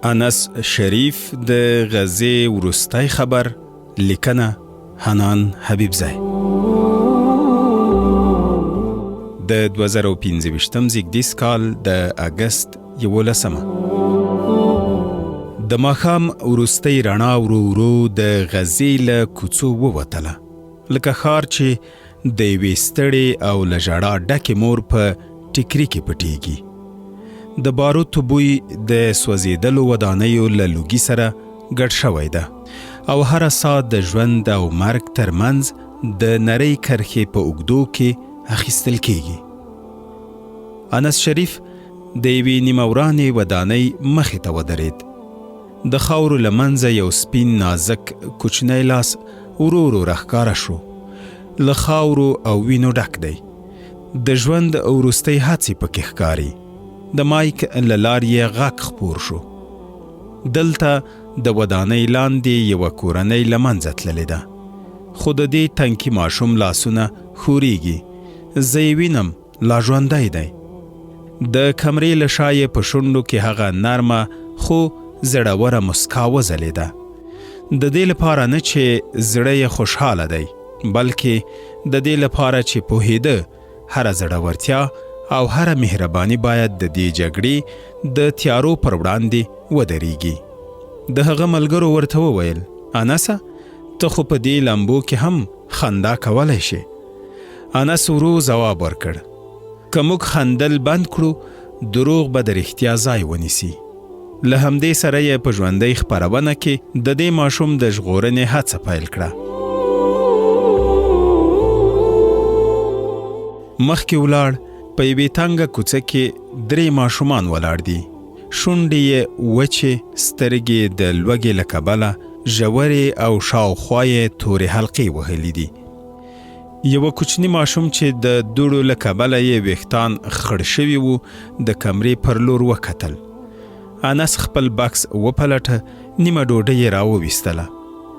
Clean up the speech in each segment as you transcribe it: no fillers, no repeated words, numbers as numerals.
انس شریف د غزې وروستی خبر، لیکنه حنان حبیبزی. د 2025 زیږدیز کال د اګست 11مه. د ماښام وروستۍ رڼا ورو ورو د غزې له کوڅو ووتله، لکه ښار چې د یوې ستړې او له ژړا ډکې مور په ټیکري کې پټیږي. د باروتو بوی د سوځېدلو ودانیو له لوګي سره ګډ شوی ده او هره ساه د ژوند او مرګ ترمنځ د نرۍ کرښې په اوږدو کې اخیستل کیږي. انس شریف د یوې نیمه ورانې ودانۍ مخې ته ودرېد. د خاورو له منځه یو سپین نازک کوچنی لاس ورو ورو راښکاره شو. له خاورو او وینو ډک دی. د ژوند وروستۍ هڅې پکې ښکاري. د مایک له لارې یې غږ خپور شو. دلته د ودانۍ لاندې یوه کورنۍ له منځه تللې ده. خو د دې تنکي ماشوم لاسونه ښورېږي. زه یې وینم، لا ژوندی دی. د کمرې له شا یې په شونډو کې هغه نرمه خو زړوره مسکا وځلېده. د دې لپاره نه چې زړه یې خوشحاله دی، بلکې د دې لپاره چې پوهېده هره زړورتیا او هره مهرباني باید د دې جګړې د تیارو پر وړاندې ودرېږي. د هغه ملګرو ورته وویل، انسه، ته خو په دې لمبو کې هم خندا کولی شې. انس ورو ځواب ورکړ، که موږ خندل بند کړو، دروغ به د رښتیا ځای ونیسي. له همدې سره یې په ژوندۍ خپرونه کې د دې ماشوم د ژغورنې هڅه پیل کړه. مخکې ولاړ، په یوې تنګه کوڅه کې درې ماشومان ولاړ دي. شونډې یې وچې، سترګې د لوږې له کبله ژورې او شاوخوا یې تورې حلقې وهلې دي. یوه کوچني ماشوم چې د دوړو له کبله یې ویښتان خړ شوي وو، د کمرې پر لور وکتل. انس خپل بکس وپلټه، نیمه ډوډۍ یې راوویستله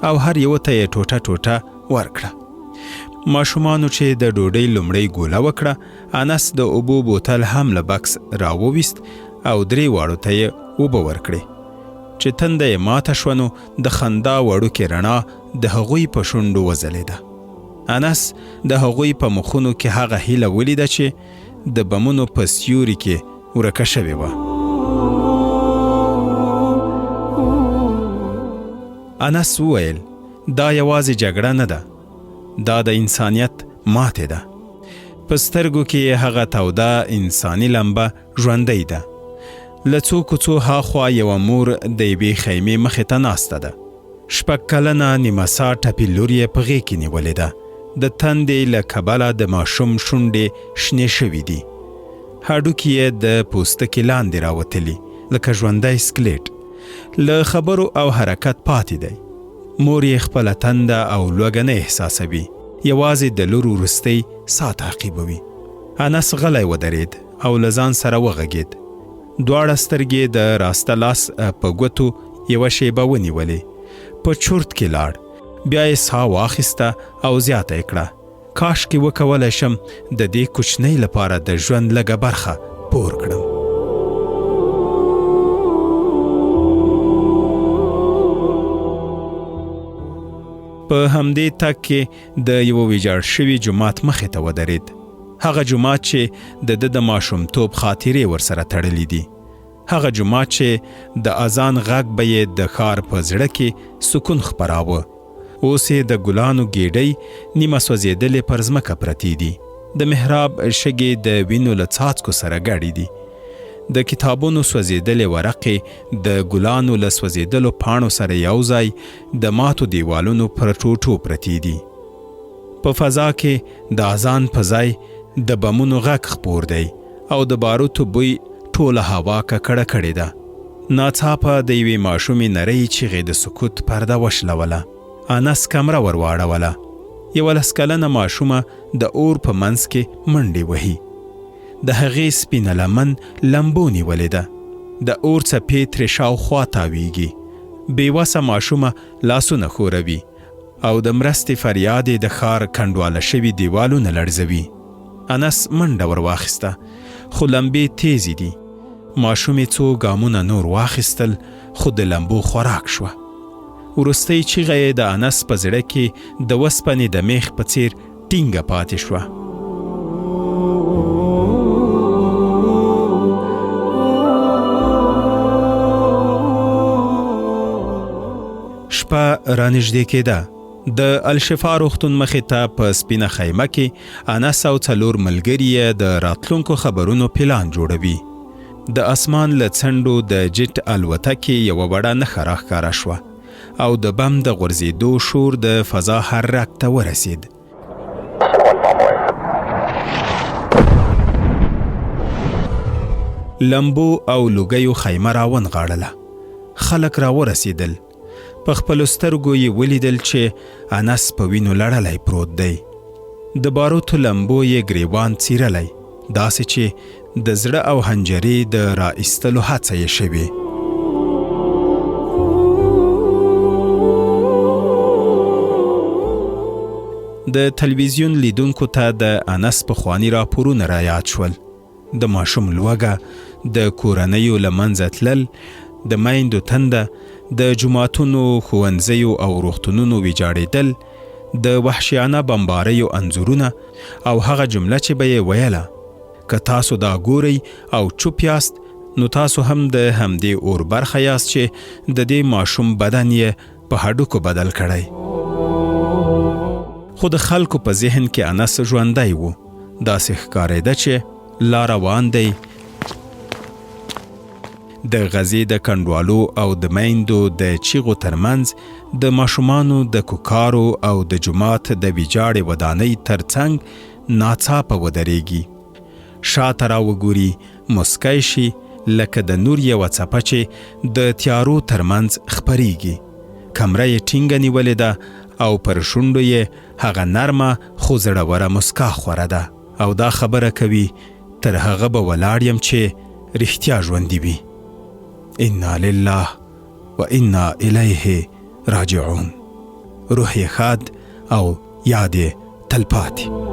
او هر یوه ته یې ټوټه ټوټه ورکړه. ماشومانو چې د ډوډۍ لومړۍ ګوله وکړه، انس د اوبو بوتل هم له بکس راوویست او درې واړو ته یې اوبه ورکړې. چې تنده یې ماته شوه نو د خندا وړوکې رڼا د هغوی په شونډو وځلېده. انس د هغوی په مخونو کې هغه هیله ولیده چې د بمونو په سیوري کې ورکه شوې وه. انس وویل، دا یوازې جګړه نه ده، دا د انسانیت ماتې ده. په سترګو کې یې هغه توده انساني لمبه ژوندۍ ده. له څو کوڅو هاخوا یوه مور د یوې خیمې مخې ته ناسته ده. شپږ کلنه نیمه سا ټپي لور یې په غېږ کې نیولې ده. د تندې له کبله د ماشوم شونډې شنې شوې دي. هډوکي یې د پوستکي لاندې راوتلي، لکه ژوندی سکلیټ. له خبرو او حرکت پاتې دی. مور یې خپله تنده او لوږه نه احساسوي، یوازې د لور وروستۍ سا تعقیبوي. انس غلی ودرېد او له ځان سره وغږېد. دواړه سترګې د راسته لاس په ګوتو یوه شیبه ونیولې. په چورت کې لاړ. بیا یې سا واخیسته او زیاته یې کړه، کاشکې وکولای شم د دې کوچنۍ لپاره د ژوند لږه برخه پور کړم. په همدې تګ کې د یوه ویجاړ شوي جومات مخې ته ودرېد. هغه جومات چې د ده د ماشومتوب خاطرې ورسره تړلې دي. هغه جومات چې د اذان غږ به یې د ښار په زړه کې سکون خپراوه. اوس یې د ګلانو ګېډۍ نیمه سوځېدلې پر ځمکه پرتې دي. د محراب شګې د وینو له څاڅکو سره ګډې دي. د کتابونو سوځېدلې ورقې د ګلانو له سوځېدلو پاڼو سره یو ځای د ماتو دیوالونو پر ټوټو پرتې دي. په فضا کې د اذان په ځای د بمونو غږ خپور دی او د باروتو بوی ټوله هوا ککړه کړې ده. ناڅاپه د یوې ماشومې نرۍ چیغې د سکوت پرده وشلوله. انس کمره ور واړوله. یوه لس کلنه ماشومه د اور په منځ کې منډې وهي. د هغې سپینه لمن لمبو نیولې ده. د اور څپې ترې شاوخوا تاویږي. بې وسه ماشومه لاسونه ښوروي او د مرستې فریاد یې د ښار کنډواله شوي دیوالونه لړزوي. انس منډه ور واخیسته، خو لمبې تیزې دي. ماشومې څو ګامونه نور واخیستل، خو د لمبو خوراک شوه. وروستۍ چیغه یې د انس په زړه کې د وسپنې د میخ په څیر ټینګه پاتې شوه. شپه رانږدې کېده. د الشفا روغتون مخې ته په سپینه خیمه کې انس او څلور ملګري یې د راتلونکو خبرونو پلان جوړوي. د اسمان له څنډو د جټ الوتکې یوه وړه نښه راښکاره شوه او د بم د غورځېدو شور د فضا هر رګ ته ورسېد. لمبو او لوګیو خیمه راونغاړله. خلک راورسېدل. په خپلو سترګو یې ولیدل چې انس په وینو لړلی پروت دی. د باروتو لمبو یې ګریوان څیرلی، داسې چې د زړه او حنجرې د را ایستلو هڅه یې شوې. د تلویزیون لیدونکو ته د انس پخواني راپورونه را یاد شول. د ماشوم لوږه، د کورنیو له منځه تلل، د میندو تنده، د جوماتونو، ښوونځیو او روغتونونو ویجاړېدل، د وحشیانه بمباریو انځورونه او هغه جمله چې به یې ویله، که تاسو دا ګورئ او چوپ یاست، نو تاسو هم د همدې اور برخه یاست چې د دې ماشوم بدن یې په هډوکو بدل کړی. خو د خلکو په ذهن کې انس ژوندی و. داسې ښکارېده چې لا روان دی، د غزې د کنډوالو او د میندو د چیغو ترمنځ، د ماشومانو د کوکارو او د جومات د ویجاړې ودانۍ ترڅنګ ناڅاپه ودرېږي، شاته را وګوري، موسکی شي، لکه د نور یوه څپه چې د تیارو ترمنځ خپرېږي. کمره یې ټینګه نیولې ده او پر شونډو یې هغه نرمه خو زړوره مسکا خوره ده او دا خبره کوي، تر هغه به ولاړ یم چې رښتیا ژوندي وي. انا لله و انا الیه راجعون. روح یې ښاد او یاد یې تلپاتې.